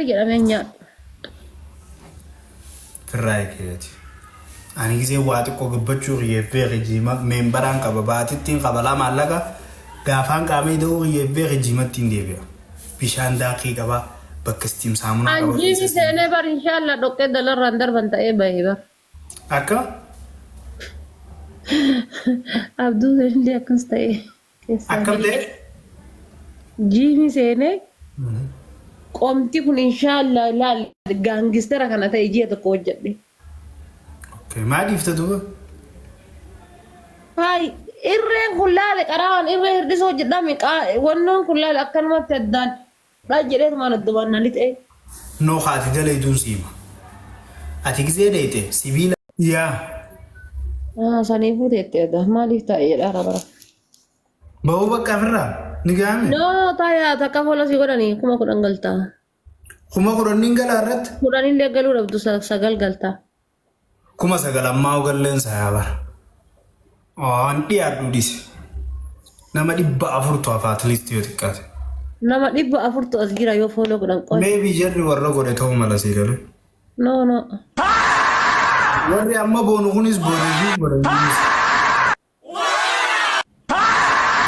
Jedhamee nyaadhu. Firraa eegeeti. Ani gisee waa xiqqoo gabbachuu kiyyeef beeke jiima meembaraan qaba baatittiin qaba laa maallaqa gaafaan qaamee da'uu kiyyeef beeke jiimatti hin deebi'a. Bishaan daakii qaba bakka istiim saamunaa qaba An jiimi keessa seenee bar inshallah dhoqqee dalarraan darban ta'ee bahe bar. Akka Abduu illee akkas ta'e keessaa akkam ta'e jiimi seenee qomti kun inshallah laal gaangistera kana ta'e ji'a tokko hojjedhe. Okay, maa dhiifta duuba? Haay irreen kun laale qaraan irree hirdhisoo hojjedhame wannoon kun laale akkanumatti addaan dhaa jedheetumaan addumaan na lixee. No ka ati dalayduun siima. Ati gizee dayxe sibiila. Yaa. Ah, saniifuu teettee adda maaliif taa'e jedhaa bara. Bahuu bakka ofirraa ni gahame. No taayaa takka follow si godhanii 10,000 galtaa. 10,000 nin galaa irratti. Kudhanillee galuu dhabdu sagal galtaa. 9,000 ammaa galleen sayaa bara. Waan dhiyaadhu dhise. Nama 400tu hafa at least yoo xiqqaate. Nama 400tu as jira yoo follow godhan qoy. Maybe jarri warra godhe ta'uu mala sii galee. No no. Warri amma boonu kunis boonuu fi godhaniinis.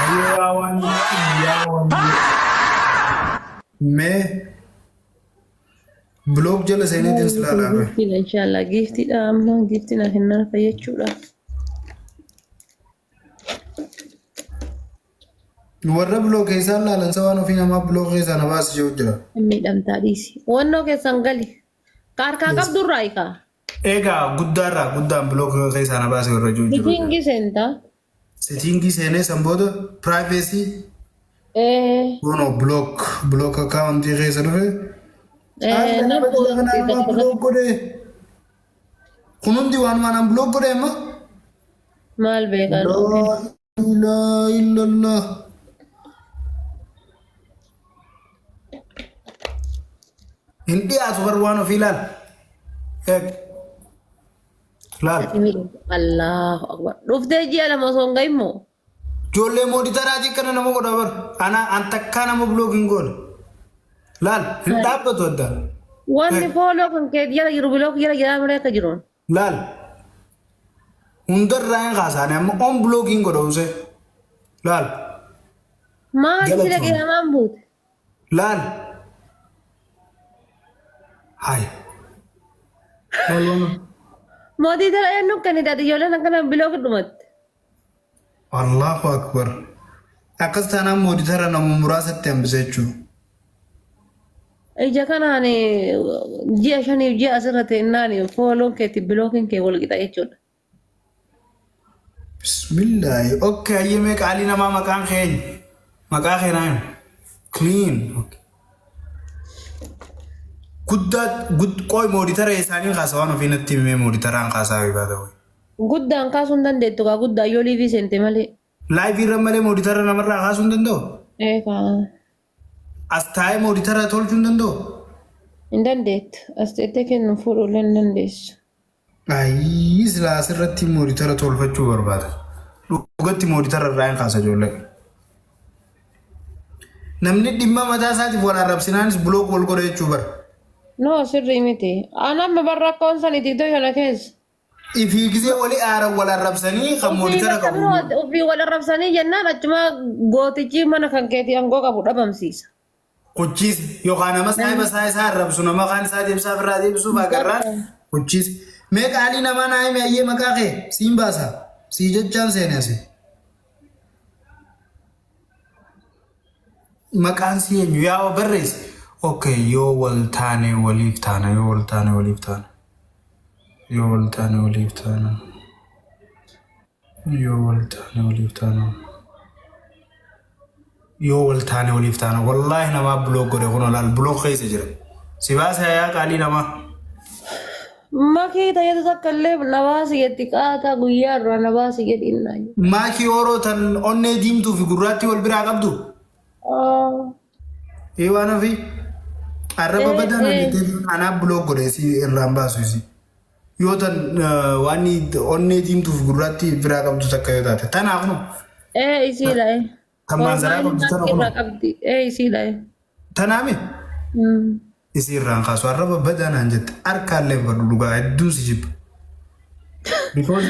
Ayyoo yaa waan yaa waan mee block jala seeneetiin silaa laabe. Giiftiidha inshallah giiftiidha amma giiftiin na kennaa fayyachuudha. Warra block keessaan laalan sa waan ofii namaa block keessaa na baasi jiru jira. Miidhamtaa dhiisi. Wannoo keessan gali. Kaarkaa qabdurraa hiikaa. Egaa guddaarraa guddaan block keessaa na baase warra jiru jiru. Sitingii seentaa. Sitingii seenee san booda privacy Ee. kunoo block akkaawuntii keessa dhufe. Ee. Nama kanaa nama block godhe. Kun hundi waan waan block godhe amma. Maal beekan? Laa ilaaha illallah. Hin dhiyaatu bar waan ofii laal. Eeg. Laal. Allahu akbar. Dhuftee ji'a 2 osoo hin gahin moo? Ijoollee mooditaraatii akkana nama godha bar. Ana an takkaa nama block hin goone. Laal hin dhaabbatu addaan. Wanni follow kan kee jala jiru block jala jiraa malee akka jiruun. Laal. Hundarraa hin kaasaane amma on block hin godha usee. Laal. Maali sila Galatoom. qiyaamaan buute? Laal. Hayi. Laal waan. Mootii tara eenyu kennite ati ijoolleen akkana block dhumatte. Allahu akbar. Akkas taanaan mooditara nama muraasatti hambise jechuudha. Ija kanaan ji'a shaniif ji'a asirra teennaan follown keetti blockiin kee wal qixa jechuudha. Bismillaahi. Okay, hayyamee qaalii namaa maqaan kee eenyu? Maqaa kee naa himi. Clean. Okay. Guddaa gud qooy mooditara isaanii kaasa waan ofii natti himee mooditaraan kaasaa beekaa ta'u. Guddaan kaasuu hin dandeettu kaa guddaan yoo live seente malee. Live irra malee mooditara namarraa kaasuu hin danda'u? Ee kaa. As taa'ee mooditara tolchuu hin danda'u? Hin dandeettu. As teettee kennu fuudhuu illee hin dandeessu. Ayii silaa asirratti mooditara tolfachuu barbaada. Dhugatti mooditara irraa hin kaasa ijoollee. Namni dhimma mataa isaatiif wal arrabsinaanis block wal godha jechuu bara. No sirrii miti. An amma bar rakkoon san itti kana keessa. Ifii gisee wali aaran wal arrabsanii kan Ofii mooditara bakka qabu. biroo ofii wal arrabsanii jennaan achuma gootichi mana kan keetii aangoo qabu dhabamsiisa. Kuchiis yookaan nama saahiba isaa isaa arrabsu nama kaan isaa deebisaa ofirraa deebisuuf agarraan kuchiis. Mee qaalii namaa naa himi ayyee maqaa kee siin baasa. Sii jechaan seene asi. Maqaan sii eenyu yaa barreessi. Okay yoo wal taane waliif taana yoo wal taane waliif taana. Yoo wal taane waliif taana. Yoo wal taane waliif taana. Yoo wal taane waliif taana. Wallaahi namaa block godhe kun olaal block keessa jira. Si baasa yaa qaalii namaa. Makii tayyatu takka illee na baasi jetti qaataa guyyaa irraa na baasi jedhiin naa jedhe. Maakii ooroo tan onnee diimtuu fi gurraattii wal biraa qabdu. Ee waan ofii. Arraba badaan hojjetee anaa block godhe si irraan baasu isii. Yoo tan waan onnee diimtuu fi gurraattii biraa qabdu takka yoo taate. Tanaaf nu. Ee isiidha ee. Kan maanzaraa qabdu tana Irraa kunoo. qabdi. Ee isiidha ee. Tanaami. Isii irraan kaasu arraba badaa naan jette harkaallee hin fadhu dhugaa hedduun si jibba. Because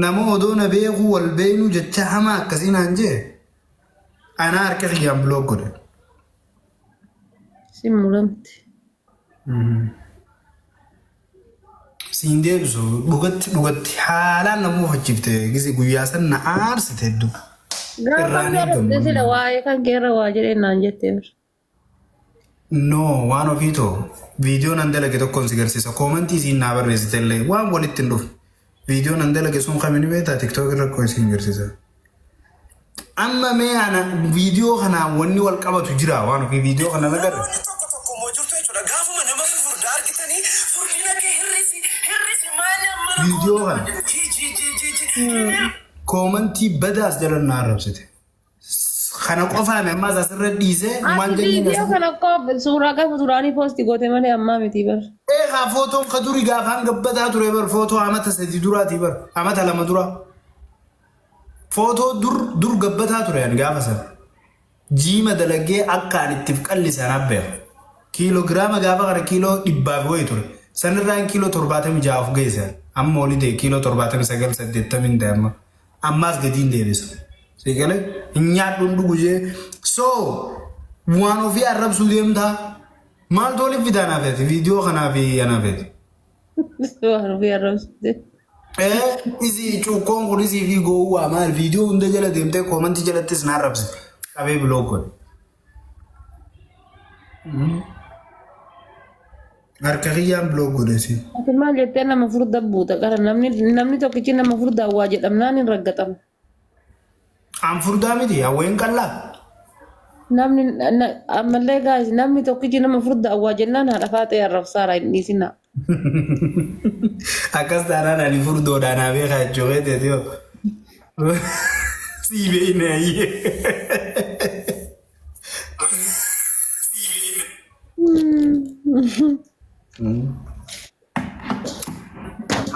nama odoo na beekuu wal beeknu jecha hamaa akkasii naan jee anaa harka kiyyaan block godhe. Si muramte. Siin deebisu dhugatti dhugatti haalaan nama mufachiifte gise guyyaa san na aarsite hedduu. Gaafa Irraan nu eegamu. arrabde sila waa'ee kan keerra waa jedhee naan jettee bir. No, waan ofii too viidiyoo nan dalage tokkoon si garsiisa. Koomantii isiin naa barreessite illee waan walitti hin dhufne. Viidiyoo nan dalage sun kamini beektaa TikTok irra koo isiin garsiisa. Amma mee ana viidiyoo kanaan wanni wal qabatu jira waan ofii viidiyoo kana nagarre. Namoonni tokko tokko immoo jirtu jechuudha. Gaafuma nama fufurdaa argitanii furdina kee hir'isi hir'isi maali amma Viidiyoo kana ji ji ji ji ji koomantii badaas jala na arrabsite. Kana qofaan ammaas asirra dhiisee maal Ati jenneen viidiyoo asirra. kana qofa suuraa gaafa duraanii post goote malee ammaa miti bar. Eegaa footoon ka duri gaafaan gabbataa ture bar footoo amata 3 duraatii bar amata 2 duraa. Footoo dur dur gabbataa ture ani gaafa sana. Jiima dalagee akka ani ittiif qallisan abbeera. Kiiloo giraama gaafa kana kiiloo dhibbaaf wayi ture. Sanirraan kiiloo 76 of geesse. Amma oli ta'e kiiloo 79 80 ta'e amma. Ammaas gatiin deebisa. Siigalee hin nyaadhuun dhugu jee. So waan ofii arrabsuu deemtaa. Maaltu waliif fidaa naafeeti? Viidiyoo kanaa fi anaafeeti. Waan ofii arrabsite. Isii cuukkoon kun isii fi gowwaa maal viidiyoo hunda jala deemtee koomantii jalattis na arrabsite. Qabee block godhe. Harka kiyyaan block godhe isin. Ati maal jettee nama furda buuta qara namni tokkichi nama furdaa waa jedhamnaan hin raggatamu. An furdaa miti hawween qallaa. Namni ammallee guys namni tokkichi nama furdaa waa jennaan haadha faaxee arrabsaara hin dhiisinaa. Akkas taanaan ani furdoodhaan haa beekaa jechuu keeteeti yoo. Sii beekne ayyee.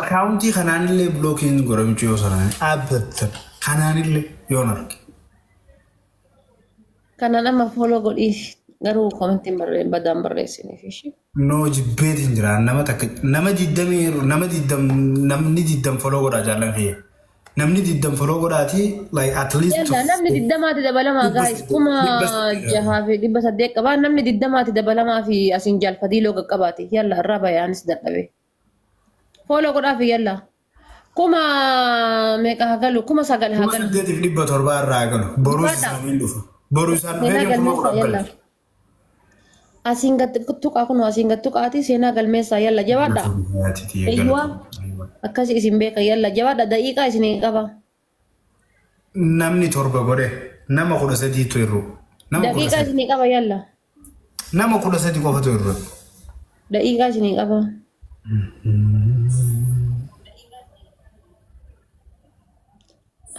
Akaawuntii kanaanillee blockiin godhamchu yoo sanaan dhaabbattan kanaanillee yoon arge. Kanaan amma follow godhiif garuu komentiin badaan barreessiniif ishee. No jibbeetiin jira nama takka nama diddamii nama diddam namni diddam follow godhaa jaallan kiyya. Namni diddam follow godhaati like at least Yalla namni diddamaati dabalamaa guys 6800 qabaa namni diddamaati dabalamaa fi asiin jaalfadiiloo qaqqabaati yalla irraa bayaanis dadhabe. Follow godhaa fi yalla kuma meeqa haa galu 9000 haa kuma galu. 8700 irraa haa galu. Boruu Dhugaadha. isaaniin dhufa. Boruu isaan Seenaa dhufee kuma galmeessaa 10 yalla. gala. Asiin gad tuqaa kun asiin gad tuqaati seenaa galmeessaa yalla jabaadha. Eeyyuwaa akkasi isin beeka yalla jabaadha daqiiqaa isin qaba. Namni torba godhe nama 13tu hir'u. Nama kudha Daqiiqaa sadi. isin qaba yalla. Nama 13 qofatu hir'u. Daqiiqaa isin qaba.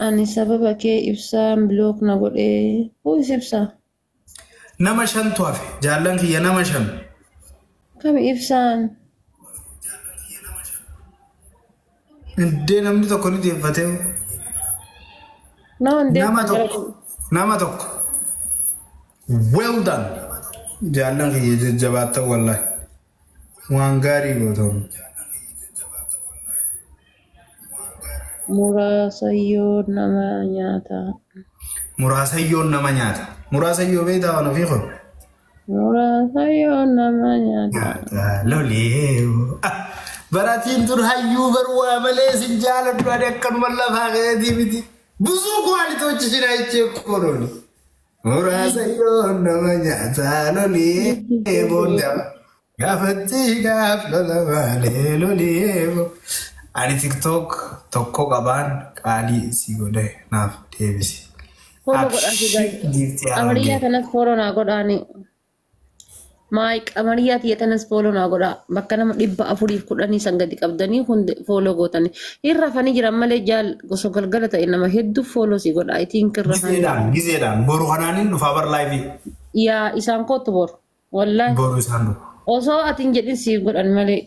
Ani sababa kee ibsaan block na godhee. Who is ibsaa? Nama shantu hafe. Jaallan kiyya nama shan. Kami ibsaan? Indee namni tokko ni deeffatee. Nama hin Nama deemtu tokko. Nama tokko. Well done. Jaallan kiyya jajjabaattan wallahi. Waan gaarii gootan. Muraasa yoo nama nyaata. Muraasayyoon nama nyaata. Muraasayyoo beektaa waan ofii kun? Muraasa yoo nama nyaata. Nyaata lolee. Baratiin tun hayyuu bar waa malee sin jaaladhu ani akkanuma lafaa keetii miti. ብዙ quality ዎችሽን አይቼ እኮ ነው እኔ። Muraasayyoon nama nyaata lolee booda gaafatti gaaf lola malee lolee. Ani TikTok tokko qabaan qaalii si godhe naaf deebisi. Follow godhaa fi Abshir guys. giiftii Amariyaa Harargee. kanas follow naa godhaani. Maayik amariyaa tiyya tanas follow naa godhaa. Bakka nama 410 san gadi qabdanii hundi follow gootanii. Hin rafanii jiran malee jaal gosa galgala ta'e nama hedduu follow si godha. I think hin rafanii. Gizeedhaan gizeedhaan boru kanaaniin dhufaa bar live. Yaa isaan kootu boru. Wallaahi. Boru isaan dhufa. Osoo ati hin jedhin siif godhan malee.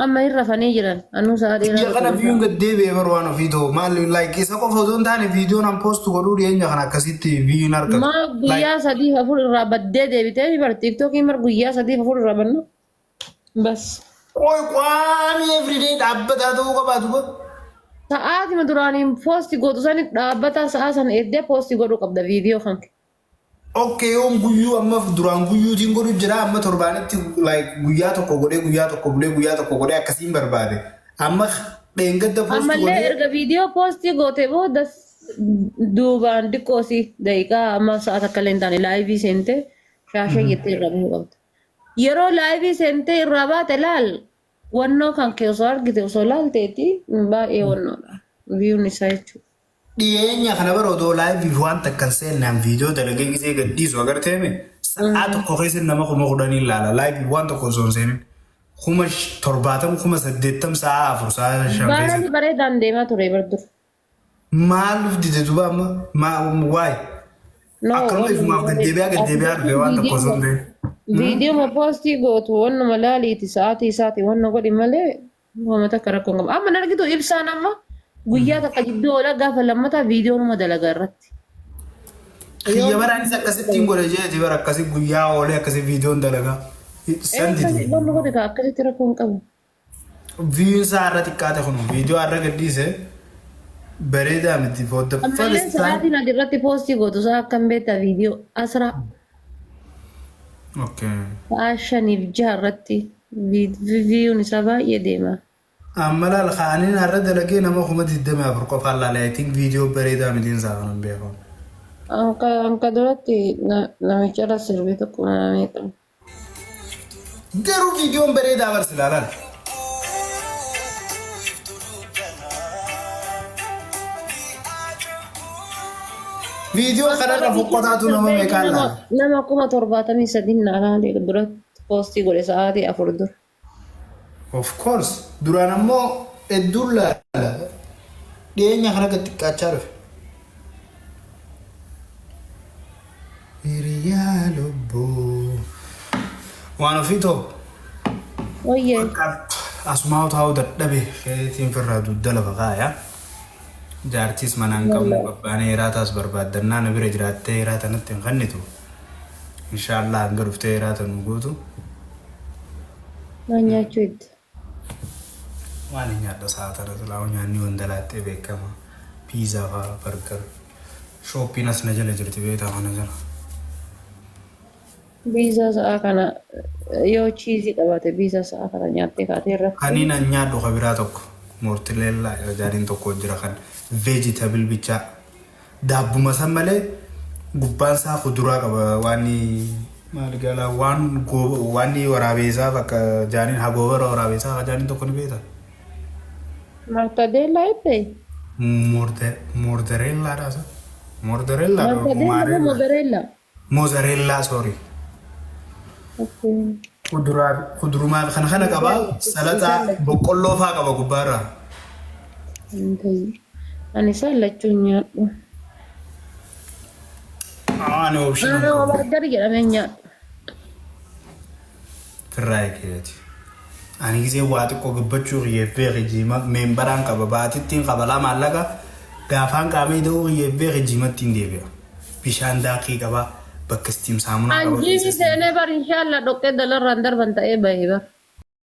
Amma hin rafanii jiran. Anuu sa'a dheeraa Biyya kana tokko viiyuun gad deebi'ee bar waan ofii ta'u maal like isa qofa osoo hin taane viidiyoon an post godhuu dhiyeenya kana akkasitti viiyuun argatu. Maa Like guyyaa 3 4 irraa baddee deebitee bar TikTokiin bar guyyaa 3 4 irraa banna. Bas. Qoy qaamii everyday dhaabbataa ta'uu qabaatu ba. Sa'aatima duraaniin post gootu sani dhaabbata sa'a sana eddee post godhuu qabda viidiyoo kan kee. Okay, yoon guyyuu amma duraan guyyuutiin godhu jira, amma torbaanitti like guyyaa tokko godhee, guyyaa tokko bulee, guyyaa tokko godhee akkasiin barbaade. Amma dheengadda post Ammallee godhee erga viidiyoo post goote booda duubaan diqqoosi daqiiqaa amma sa'a takka illee hin taane live seentee shaashee jettee irraa bahuu qabda. Yeroo live seentee irraa baate laal wannoo kan kee osoo argite osoo laalteeti baay'ee wannoodha. Viyuun isaa jechuudha. Dhiyeenya kana bara odoo live waan takka hin seennaan viidiyoo dalagee gisee gadhiisu agarteeme sa'aa tokko keessa nama 10,000 ilaala live waan tokko osoo hin seenin 70,000 80,000 sa'aa 4 sa'aa 5 Baay'ee keessatti. Bareedaan deemaa ture bar dur. Maaliif dide duba amma waay No, akkanuma ifumaaf gaddeebi'aa gaddeebi'aa dhufe waan tokko osoo hin ta'in. Viidiyoo post gootu wannuma laaliiti sa'aatii isaati wanna godhi malee wama takka rakkoo hin qabu. Amma hin argitu, ibsaan amma guyyaa takka jidduu oola, gaafa lammataa viidiyoonuma dalagaa irratti. Kiyya baraanis akkasittiin godhe jeeti bara akkasi guyyaa oolee akkasi viidiyoon dalagaa. San dide. Wanna godhi kaa akkasitti rakkoo hin qabu. Viyuun isaa irra xiqqaate kun viidiyoo irra gadhiise bareedaa miti for the Ammallee first time. Sa'aatiin ati irratti post gootu sa'a akkam beektaa? Viidiyoo asraa sa'a 5f 6 irratti viyuun isaa baay'ee deema. Amma laal kaaniin har'a dalagee nama 24,000 qofaan laala. I think viidiyoo bareedaa mitiin isaa kanan beekamu. Anka duratti namicha irra sirbii tokko nama meeqa. Garuu viidiyoon bareedaa barsi ilaalan. Viidiyoo kanarra fokkotaatu nama meeqaan laala? Nama 73,000 na laalee duratti post godhe sa'aatii 4 dura. Of course, duraan ammoo hedduun laala. Dhiyeenya kana gad xiqqaachaa dhufe. Hiriyaa lubbuu. Waan ofii too. Wayyee. Asumaa taa'uu dadhabe feetiin firraa dugda lafa kaaya. Jaartiis manaan qabnu qabbaanee hiraataas barbaaddannaa na bira jiraattee hiraata natti hin kennitu. Inshaallah hanga dhuftee hiraata nu gootu. Waan nyaachuu itti. Waan hin nyaadha sa'a tana silaa nyaanni wandalaattee beekama. Piizaa fa'aa, burger. Shooppiin as na jala jirti beektaa mana jala. Biizaa sa'a kana yoo cheese qabaate biizaa sa'a kana nyaattee kaatee irra. Kaniin an nyaadhu ka biraa tokko moortileellaa jaariin tokko jira kan vegetable bichaa. Daabbuma san malee gubbaan isaa kuduraa qaba, waan maal galaa waan waan waraabeessaa bakka jaaniin hagoobara waraabeessaa ka jaaniin tokko ni beekta. Martadeellaa jettee? Moortareellaadha isa. Moortareellaa. Martadeellaa moo mozzarella? Mozzarella, sorry. Kuduraa kudurumaa kana kana qaba, salaxaa boqqolloo faa qaba gubbaarraa. Ani isaan lachuu hin nyaadhu. Ani option Ana burger jedhamee hin nyaadhu. Firraa eegeeti. Ani gisee waa xiqqoo gabbachuu kiyyeef beeke jiima meembaraan qaba baatittiin qaba laa maallaqa gaafaan qaamee da'uu kiyyeef beeke jiimattiin deebi'a. Bishaan daakii qaba, bakka steam saamunaa qaba. An gym seenee bar inshaallah dhoqqee dalarraan darban ta'ee bahe bar.